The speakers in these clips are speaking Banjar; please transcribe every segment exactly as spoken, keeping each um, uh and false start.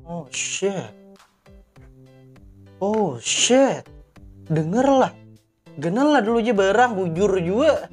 Oh shit. Oh shit. Dengerlah. Genal lah dulu aja barang, bujur juga.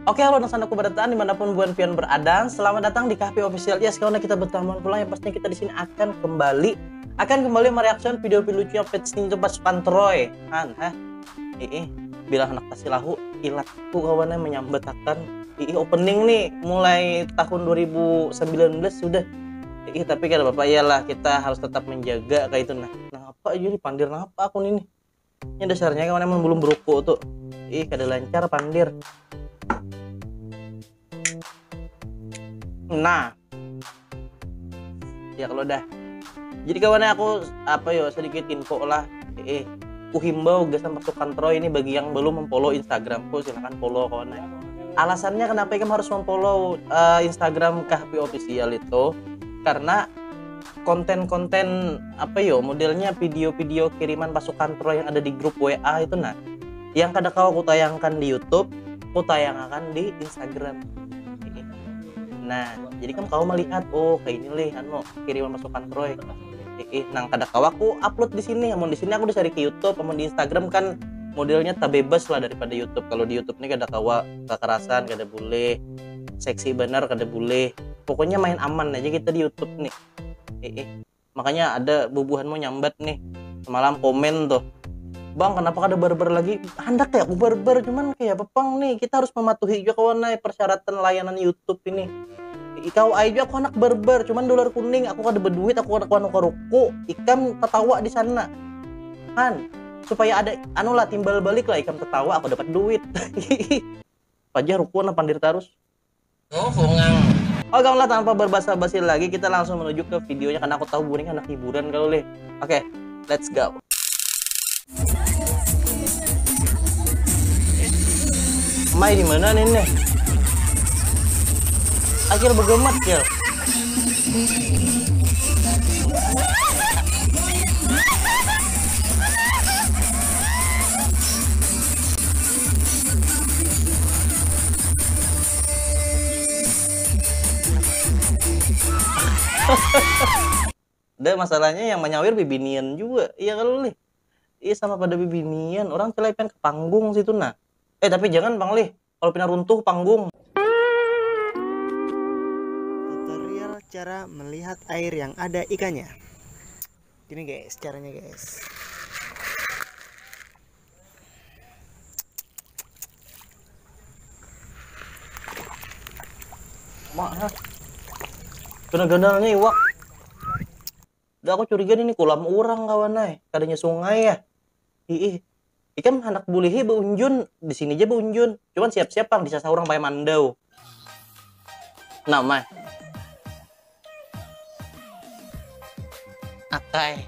Oke, halo, nang sandaku barataan dimanapun buan pian berada. Selamat datang di Kahpi Official. Yes, kawan, kita bertamu pulang. Yang pastinya kita di sini akan kembali, akan kembali mereaction video-video lucu yang pets ninja pas pantroy. Han, hah? Ih, bilang anak tasi lahu, ilatku kawannya menyambatakan. Ih, opening nih mulai tahun dua ribu sembilan belas sudah. Ih, tapi kada apa-apa, iyalah, kita harus tetap menjaga kayak itu. Nah, napa aja nih pandir, napa aku ini? Ini dasarnya kawan emang belum beruku tuh. Ih, kada lancar pandir. Nah, ya kalau dah. Jadi kawannya, aku apa yo, sedikit info lah. Eh, ku himbau gasan pasukan Troy ini, bagi yang belum memfollow Instagramku, silakan follow kawannya. Alasannya kenapa ikam harus memfollow eh, Instagram Kahpi Official itu karena konten-konten apa yo, modelnya video-video kiriman pasukan Troy yang ada di grup W A itu, nah, yang kada kawa ku tayangkan di YouTube, ku tayangakan di Instagram. Nah, jadi kamu kawa melihat, oh, kayak ini lih, anu, kiriman pasukan Troy. Ih, nang kada kawa ku upload di sini. Amun di sini aku dicari ke YouTube, amun di Instagram kan modelnya tabebas lah daripada YouTube. Kalau di YouTube nih kada kawa kekerasan, kada boleh, seksi benar kada boleh. Pokoknya main aman aja kita di YouTube nih. Ih, makanya ada bubuhanmu nyambat nih semalam komen tuh, "Bang, kenapa kada barbar lagi?" Handak ya aku barbar, cuman kayak apa pang nih, kita harus mematuhi juga kawan ai persyaratan layanan YouTube ini. Ikau ai juga aku anak barbar, cuman dolar kuning, aku kada berduit, aku kada kuanu karuku, ikam tatawa di sana. Han, supaya ada anu lah, timbal balik lah, ikam tatawa, aku dapat duit. Pajah ruku nah pandir tarus. Oh, bungang. Oke lah, tanpa berbasa-basi lagi, kita langsung menuju ke videonya karena aku tahu buring anak hiburan kalau leh. Oke, let's go. Mai di mana nih? Akhir begemet ya. Ada masalahnya yang menyawir bibinian juga, iya kalau lih. Iya, sama pada bibinian, orang celai pengen ke panggung situ nah. Eh, tapi jangan pang lih, kalau pina runtuh panggung. Tutorial cara melihat air yang ada ikannya. Gini guys, caranya guys. Mak, ha? Kena ganalnya iwak. Dah aku curiga ini kolam orang kawan ai. Kadanya sungai ya. Ih, ikam hendak bulihi beunjun, di sini aja beunjun. Cuman siap-siap pang disasah orang pakai mandau. Nama? Akai.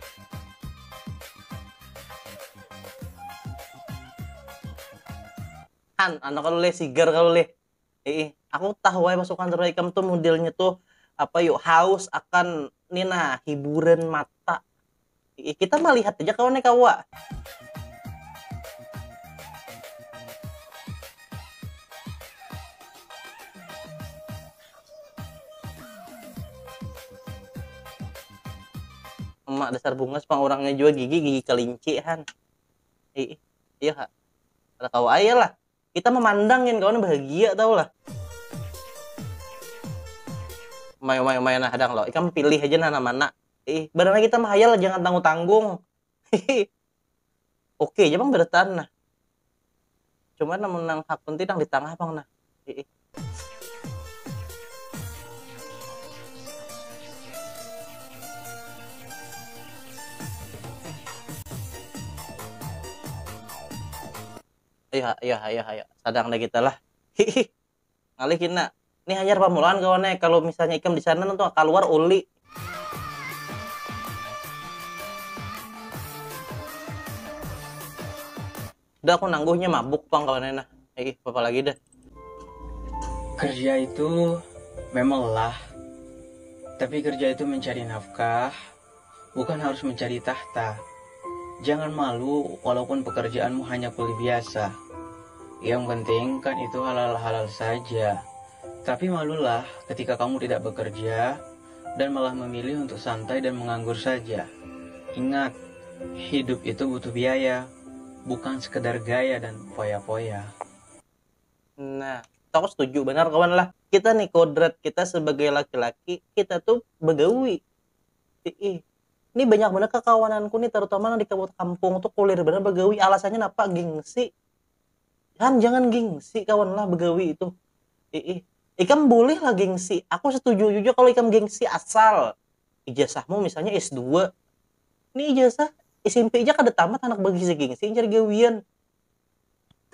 Han, anak kalau leh sigar kalau leh. Eh, aku tahu ya pasukan terbaik kamu tuh modelnya tuh apa yuk, haus akan ini nah, hiburan mata. Ih, kita melihat aja kawan kawa. Emak dasar bungas pang orangnya juga gigi gigi kelinci han. Ih, iya kak. Ada kawa aja lah. Kita memandang yang kawan bahagia tau lah. Mayo mayo mayo nah hadang lo. Ikam pilih aja nah mana. Ih, barang kita mahayal jangan tanggung tanggung. Oke aja bang berataan nah. Cuman namun nang hak penting nang di tengah bang nah. Ih. Ayo ayo ayo ayo sadang dah kita lah. Hihi. Ngalih kina. Ini hanyar pamulaan kawan eh, kalau misalnya ikam di sana nanti keluar uli. Udah aku nangguhnya mabuk pang kawan eh nah. Eh, apa lagi dah. Kerja itu memang lelah, tapi kerja itu mencari nafkah, bukan harus mencari tahta. Jangan malu walaupun pekerjaanmu hanya kuli biasa. Yang penting kan itu halal-halal saja. Tapi malulah ketika kamu tidak bekerja dan malah memilih untuk santai dan menganggur saja. Ingat, hidup itu butuh biaya, bukan sekedar gaya dan foya-foya. Nah, aku setuju benar kawan lah. Kita nih kodrat kita sebagai laki-laki, kita tuh begawi. Ih, ini banyak banget kekawananku nih, terutama yang di kampung tuh kulir benar begawi. Alasannya apa? Gengsi. Kan jangan gengsi kawan lah begawi itu. Ih, ikam boleh lah gengsi. Aku setuju juga kalau ikam gengsi, asal ijazahmu misalnya S dua. Ini ijazah S M P aja kada tamat, anak bagi gengsi cari gawian.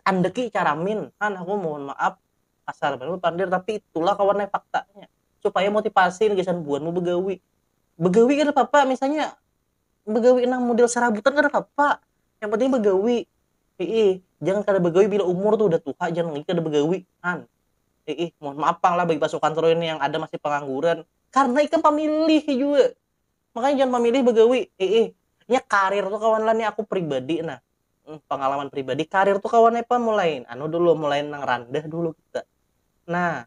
Andeki caramin, kan aku mohon maaf kasar banar pandir, tapi itulah kawan faktanya, supaya motivasi gasan buanmu begawi. Begawi kada apa-apa, misalnya begawi nang model serabutan kada apa-apa, yang penting begawi. Ii, jangan kada begawi bila umur tuh udah tuha, jangan lagi kada begawi, kan. Ii, mohon maaf pang lah bagi pasukan terus ini yang ada masih pengangguran, karena ikam pamilih juga. Makanya jangan memilih begawi. Ih, nya karir tuh kawan lah nih, aku pribadi nah. Hmm, pengalaman pribadi, karir tuh kawan apa mulai anu dulu, mulai nang randah dulu kita. Nah,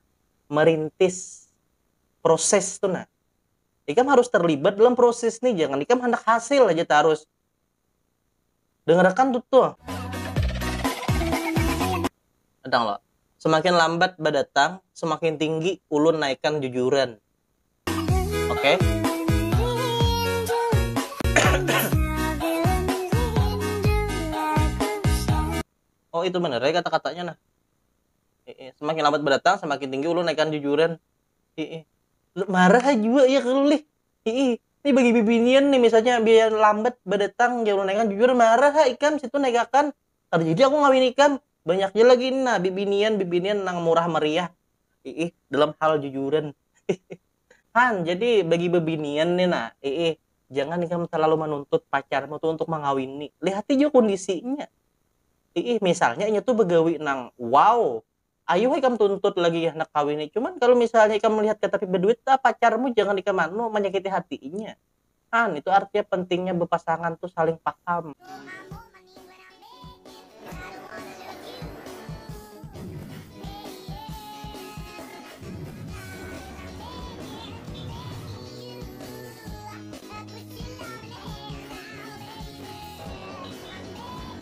merintis proses tuh nah. Ikam harus terlibat dalam proses nih, jangan ikam hendak hasil aja terus. Dengarkan tuh tuh. Datang lo. Semakin lambat badatang, semakin tinggi ulun naikan jujuran. Oke. Oh, itu benar ya kata-katanya nah. Semakin lambat badatang, semakin tinggi ulun naikan jujuran. Marah juga ya kalau lih. Ini bagi bibinian nih, misalnya biar lambat badatang, ya ulun naikan jujur, marah ha ikam situ naikakan. Kada jadi aku ngawin ikam. Banyak ja lagi ini nah bibinian bibinian nang murah meriah iih dalam hal jujuran. Han, jadi bagi bebinian nih nah iih, jangan ikam terlalu menuntut pacarmu tuh untuk mengawini, lihati juga kondisinya. Iih, misalnya inya tuh begawi nang wow, ayu ikam tuntut lagi ya nak kawini. Cuman kalau misalnya ikam melihat ke tapi beduit, ah, pacarmu jangan ikam anu menyakiti hati inya. Han, itu artinya pentingnya berpasangan tuh saling paham.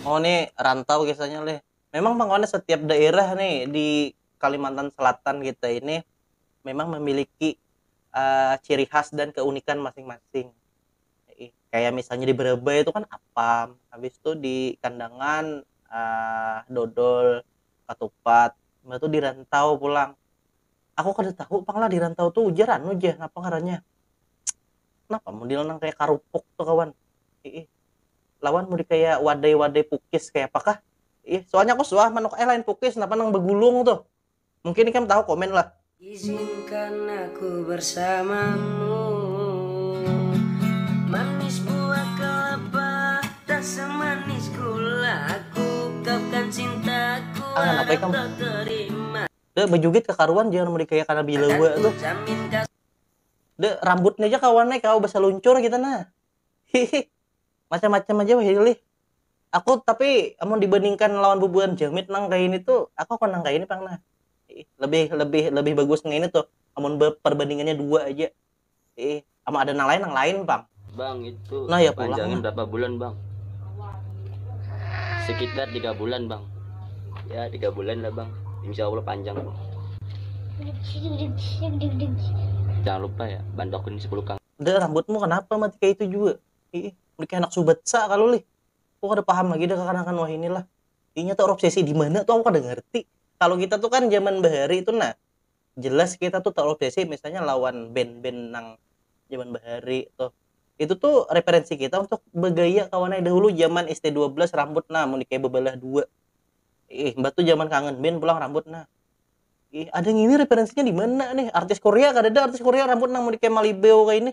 Oh, ini rantau kisahnya leh. Memang pang kawan setiap daerah nih di Kalimantan Selatan kita ini memang memiliki uh, ciri khas dan keunikan masing-masing. Kayak misalnya di Brebes itu kan apam, habis itu di Kandangan uh, dodol, katupat, itu di Rantau pulang. Aku kada tahu pang lah di Rantau tuh ujar anu je, apa ngarannya? Kenapa model nang kayak karupuk tuh kawan? Ih, lawan mau kayak wadai-wadai pukis kayak apakah? Ih, soalnya aku suah manuk eh lain pukis, kenapa nang begulung tuh? Mungkin ikam tahu, komen lah. Izinkan aku bersamamu. Manis buah kelapa, rasa manis gula. Aku ungkapkan cintaku, ah, harap kau terima. Dek, bejugit kekaruan, jangan mau dikaya kana bilawa tuh. Dek, dek, rambutnya aja kawannya kau basaluncur kita nah. Hihi. Macam-macam aja wah lih. Aku tapi amun dibandingkan lawan bubuhan jamit nang kayak ini tuh, aku akan nang kayak ini pang nah. Lebih lebih lebih bagus nang ini tuh. Amun perbandingannya dua aja. Eh, amun ada nang lain nang lain pang. Bang, itu nah, ya, panjangnya berapa bulan, Bang? Sekitar tiga bulan, Bang. Ya, tiga bulan lah, Bang. Insya Allah panjang, Bang. Jangan lupa ya, bantu aku ini sepuluh kang. Udah, rambutmu kenapa mati kayak itu juga? Ih, udah kayak anak subat sa kalau lih. Aku kada paham lagi dah kekanakan wah inilah. Inya tuh obsesi di mana tuh aku kada ngerti. Kalau kita tuh kan zaman bahari itu nah, jelas kita tuh terobsesi misalnya lawan band-band nang zaman bahari tuh. Itu tuh referensi kita untuk bergaya kawan dahulu zaman S T dua belas rambut nah mau kayak bebelah dua. Ih, mbak tuh zaman kangen band pulang rambut nah. Ih, ada yang ini referensinya di mana nih? Artis Korea kada ada artis Korea rambut nang mau kayak Malibeo kayak ini.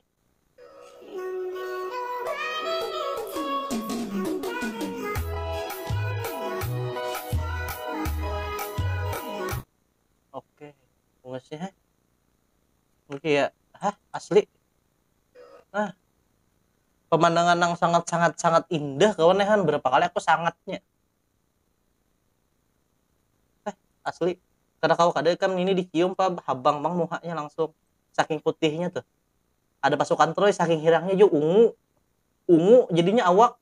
Oke, bungasnya ha? Oke ya, hah, asli. Nah, Pemandangan yang sangat sangat sangat indah kawan, eh, Han, berapa kali aku sangatnya. Eh, asli, kada kawa kada ikam ini dicium, pa habang pang muhanya langsung, saking putihnya tuh. Ada pasukan Troy, saking hirangnya jua ungu, ungu jadinya awak.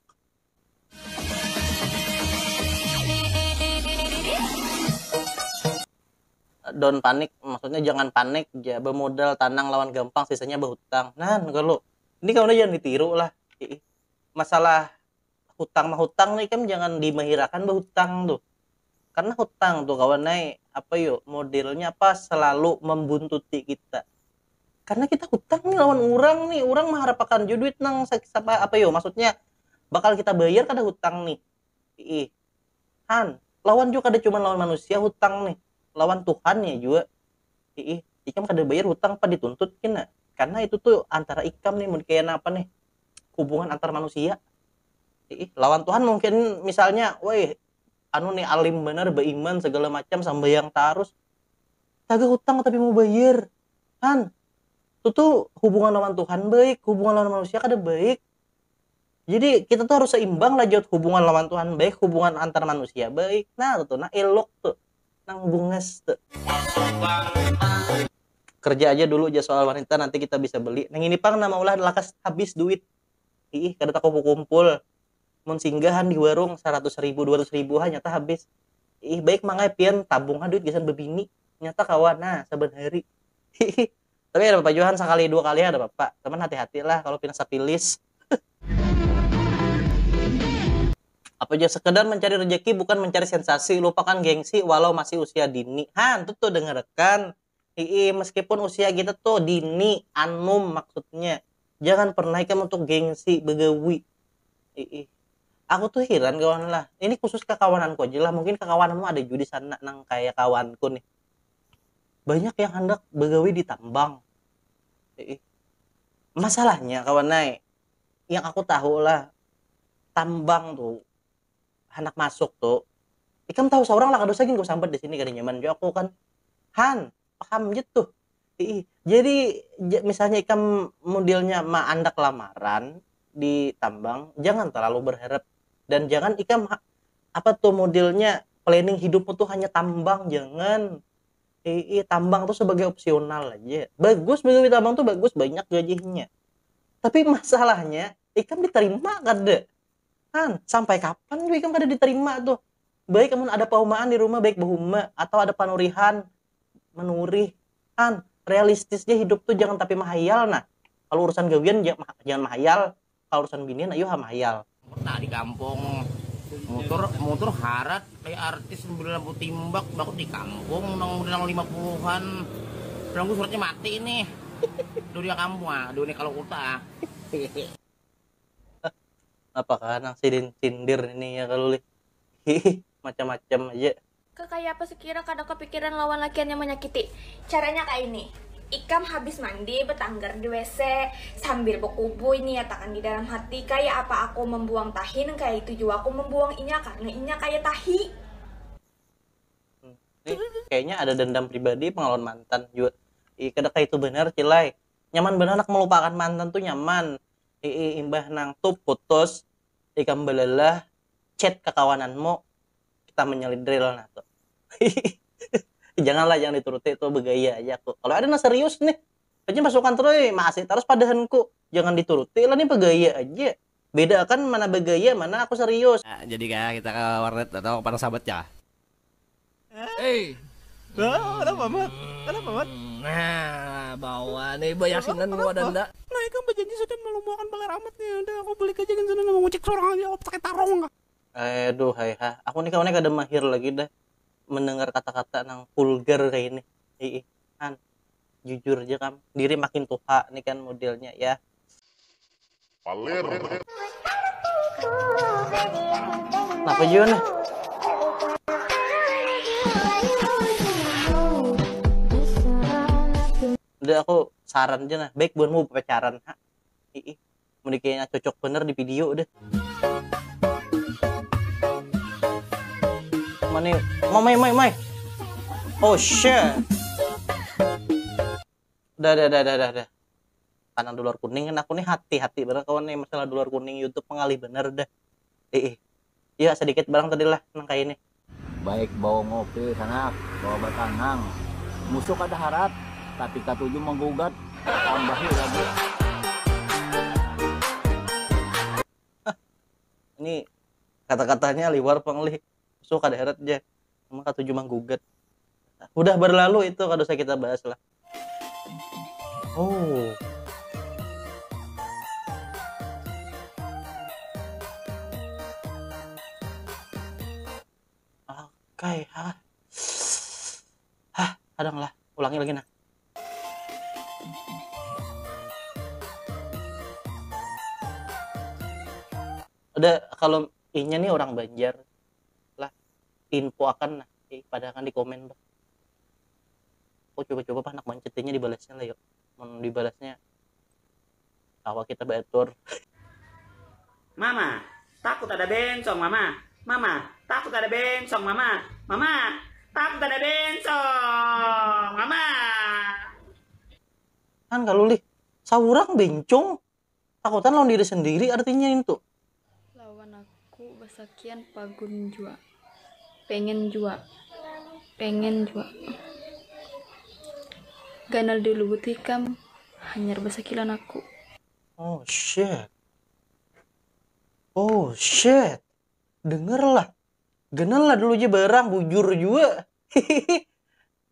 Don't panic, maksudnya jangan panik ja, bemodal tanang lawan gampang, sisanya behutang. Nah, kalau ini kamu jangan ditiru lah. Iih. Masalah hutang mahutang nih kan, jangan dimahirakan behutang tuh, karena hutang tuh kawan ai, apa yo, modelnya apa, selalu membuntuti kita. Karena kita hutang nih lawan orang nih, orang mengharapkan jua duit nang sa- sapa apa yo, maksudnya bakal kita bayar kada hutang nih. Iih. Han, lawan juga kada cuma lawan manusia hutang nih, lawan Tuhan ya juga. Iih, ikam kada bayar hutang apa dituntut kena. Karena itu tuh antara ikam nih, mau kayak apa nih, hubungan antar manusia. Iih, lawan Tuhan mungkin misalnya, woi, anu nih, alim benar, beriman segala macam, sambayang terus, taga hutang tapi mau bayar. Han, itu tuh hubungan lawan Tuhan baik, hubungan lawan manusia kada baik. Jadi kita tuh harus seimbang lah, jauh hubungan lawan Tuhan baik, hubungan antar manusia baik. Nah, tuh, nah, elok tuh, nang bungas tuh. Kerja aja dulu aja soal wanita, nanti kita bisa beli. Nang ini pang nama ulah lakas habis duit. Ih, kada takumpul-kumpul. Mun singgahan di warung seratus ribu, dua ratus ribu ha, nyata habis. Ih, baik mangai pian tabung ha duit gasan bebini. Nyata kawan, nah, saban hari. Tapi ada apa-apa jua, Han, sakali dua kali ada apa-apa. Cuman hati-hati lah kalau pina sapilis. Apa aja, sekedar mencari rezeki bukan mencari sensasi, lupakan gengsi walau masih usia dini. Han, tuh tuh dengarkan. Ii, meskipun usia kita tuh dini, anum maksudnya. Jangan pernah ikam untuk gengsi begawi. Ii. Aku tuh heran kawan lah. Ini khusus kakawananku aja lah. Mungkin kakawananmu ada juga di sana nang kayak kawanku nih. Banyak yang hendak begawi di tambang. Ii. Masalahnya kawan ai, yang aku tahu lah, tambang tuh, hendak masuk tuh, ikam tahu seorang lah, kada usah gin ku sambat di sini, kada nyaman jua aku kan. Han, paham jet tuh. Ii. Jadi, j- misalnya ikam modelnya maandak lamaran di tambang, jangan terlalu berharap. Dan jangan ikam ha- apa tuh modelnya, planning hidupmu tuh hanya tambang, jangan. Ii, tambang tuh sebagai opsional aja. Bagus, begawi tambang tuh bagus, banyak gajinya. Tapi masalahnya, ikam diterima kada? Han, sampai kapan juga ikam kada diterima tuh? Baik amun ada paumaan di rumah, baik bahuma, atau ada panurihan, manurih. Han, realistis ja hidup tuh, jangan tapi mahayal nah. Kalau urusan gawian ja- jangan mahayal, kalau urusan binian ayo ha mahayal. Nah, di kampung, mutur mutur harat kayak artis, mobil lampu timbak, bakut di kampung nang udah nang lima puluhan. Bilang gue suratnya mati nih. Dunia kampung ah, dunia kalau kota ah. Apakah nang sidin sindir ini ya kalau lih? Hihi, macam-macam aja. Kakaya apa sekira kada kepikiran lawan lakian yang menyakiti? Caranya kayak ini. Ikam habis mandi, betanggar di W C, sambil bekubui, niatakan di dalam hati, kayak apa aku membuang tahi, nang kayak itu juga aku membuang inya karena inya kayak tahi. Hmm. Ini kayaknya ada dendam pribadi pengalaman mantan juga. Ih, kada kayak itu benar, Cilai. Nyaman benar nak melupakan mantan tuh nyaman. Ii, imbah nang tuh putus, ikam belalah chat ke kawananmu, kita menyelidril nah tuh. Janganlah, jangan dituruti tuh, begaya aja aku. Kalau ada nang serius nih, aja masukkan terus, masih terus padahanku. Jangan dituruti lah nih, begaya aja. Bedakan mana begaya, mana aku serius. Nah, jadi kayak kita ke warnet atau ke Padang Sabat ya. Hei. Nah, kenapa, Mat? Kenapa, Mat? Nah, bawa nih bayasinan mau ada ndak? Nah, ikam berjanji sudah melumpuhkan bala ramat nih. Udah, aku balik aja kan sana mau ngecek seorang aja, aku pakai tarung. Aduh, hai ha. Aku nih kawannya kada mahir lagi dah mendengar kata-kata nang vulgar kayak ini. Ii, Han, jujur aja kam, diri makin tuha nih kan modelnya ya. Palir. Kenapa juga nih? Udah, aku saran aja nah, baik buatmu pacaran ha. Ii, mau dikayaknya cocok bener di video deh. Mana yuk? Mai, mai, mai, mai. Oh shit. Dah, dah, dah, dah, dah, dah. Karena dulur kuning kan aku nih hati-hati barang kawan nih masalah dulur kuning YouTube mengalih bener dah. Ih, iya sedikit barang tadi lah nang kayak ini. Baik bawa ngopi sanak, bawa batanang. Musuh kada harat, tapi katuju menggugat. Tambahi lagi. Ini kata-katanya liwar panglih. Musuh kada harat aja. Cuma katuju menggugat. Udah berlalu itu kada usah kita bahas lah. Oh. Oke, hah. Hah, kadang lah. Ulangi lagi nah. Ada kalau inya nih orang Banjar lah info akan nah eh, padahal kan di komen bah. Oh coba-coba panak mancetnya dibalasnya lah yuk. Mau dibalasnya awak kita batur. Mama, takut ada bencong mama. Mama, takut ada bencong mama. Mama, takut ada bencong mama. Kan kalau lih saurang bencong takutan lawan diri sendiri artinya itu. Lawan aku basakian pagun jua. Pengen jua. Pengen jua. Ganal dulu butikam hanyar basakilan aku. Oh shit. Oh shit. Dengerlah. Ganal lah dulu aja barang bujur juga.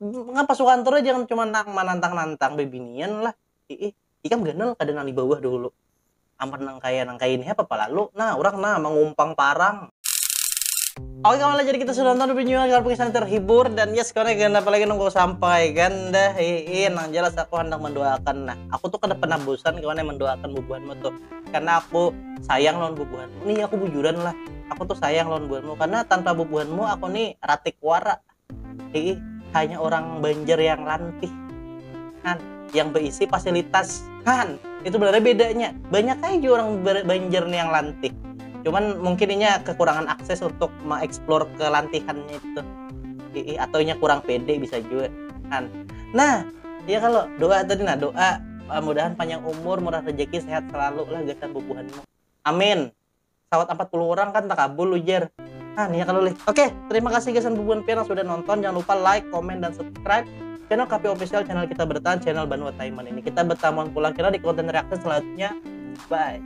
Ngapa sukantor aja jangan cuma nak menantang-nantang bebinian lah. Ih, ikam ganal kada nang di bawah dulu. Amat nang kaya nang kaya ini apa lalu. Nah, orang nah mengumpang parang. Oke kawan lah jadi kita sudah nonton video kalau pengisan terhibur dan yes karena ganda apalagi nunggu sampai ganda hiin nang jelas aku hendak mendoakan nah aku tuh kada pernah bosan kawan yang mendoakan bubuhanmu tuh karena aku sayang lawan bubuhanmu nih aku bujuran lah aku tuh sayang lawan bubuhanmu karena tanpa bubuhanmu aku nih ratik wara hiih hanya orang Banjar yang lantih kan yang berisi fasilitas kan itu benar bedanya banyak aja orang Banjar nih yang lantih cuman mungkin ini kekurangan akses untuk mengeksplor kelantihannya itu atau ini kurang pede bisa juga kan nah ya kalau doa tadi nah doa mudahan panjang umur murah rezeki sehat selalu lah gasan bubuhanmu amin sawat empat puluh orang kan takabul ujar nah nih kalau lih oke terima kasih gasan bubuhan pian yang sudah nonton jangan lupa like comment dan subscribe channel K P Official channel kita bertahan channel Banua Taiman ini kita bertamuan pulang kira di konten reaction selanjutnya bye